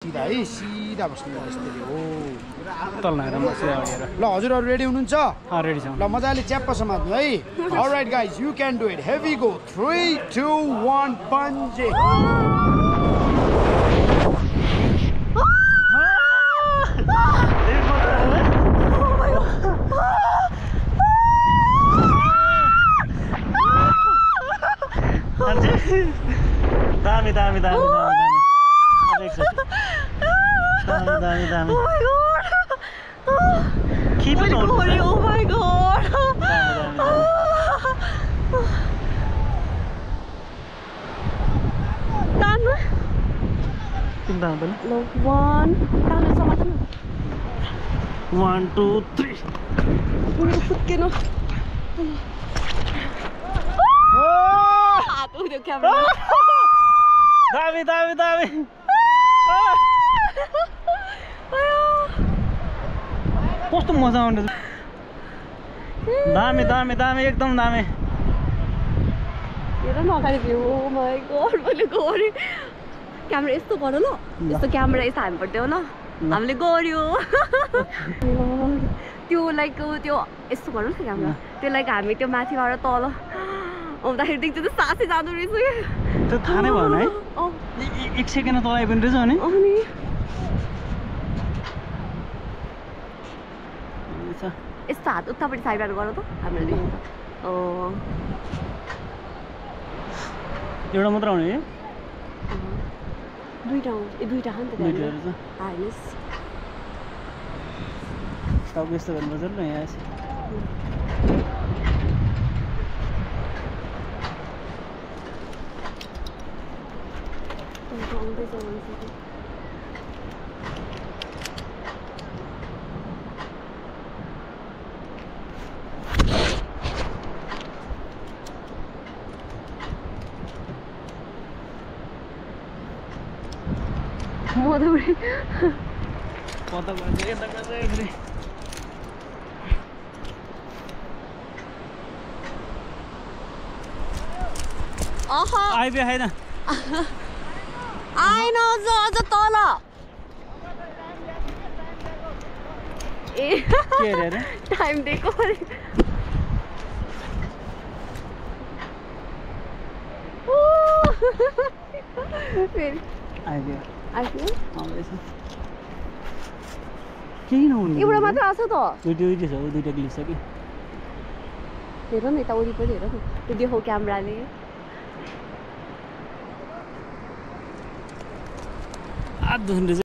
सिधा है सिधा बस्नु यस्तरी हो तल नहेर बस्यो अडेर ल हजुरहरु रेडी हुनुहुन्छ रेडी छौं ल मजाले च्याप्प समात्नु है all right guys you can do it heavy go 3 2 1 पन्जे दामी दामी दामी दामी दामी Oh my god! Keep it on. Oh my god! Done. Down, Look, one. Done. Sama done. 1 2 3. Fucking no. Tu the camera. Dami, dami, dami. कस्तो मजा आउँछ दामी दामी दामी एकदम दामी हेर न अगाडि भ्यू ओ माय गॉड मैले गरे क्यामेरा यस्तो गर ल यस्तो क्यामेरा यस्तो हामी पड्यो ल हामीले गर्यो त्यो लाइक त्यो यस्तो गर न क्यामेरा त्यो लाइक हामी त्यो माथिबाट तल आउँदाखेरि देख्छ त सासै जाँदो रहेछ त्यो थाहा नै भएन है एक सेकेन्ड तल आइपुग्नु रहेछ भने अनि यस्तो हात उतापट्टि साइडबाट गर त हामीले एउटा मात्र आउने है दुईटा आउँछ दुईटा खान्छ दुईटा हार्नेस टाउको यस्तो गर्नुपर्छ ल यहाँ आइपुग्यो होइन आएन अझ तल ए के अरे टाइम दिएको फेरि आइपुग्यो आइपुग्यो आउँदैछ केही नहुने एउटा मात्र आएको छ त दुईटै छ दुईटा क्लिप छ कि हेर न यता वरिपरि हेर न त्यो देखाउ क्यामेराले हात दुख्नु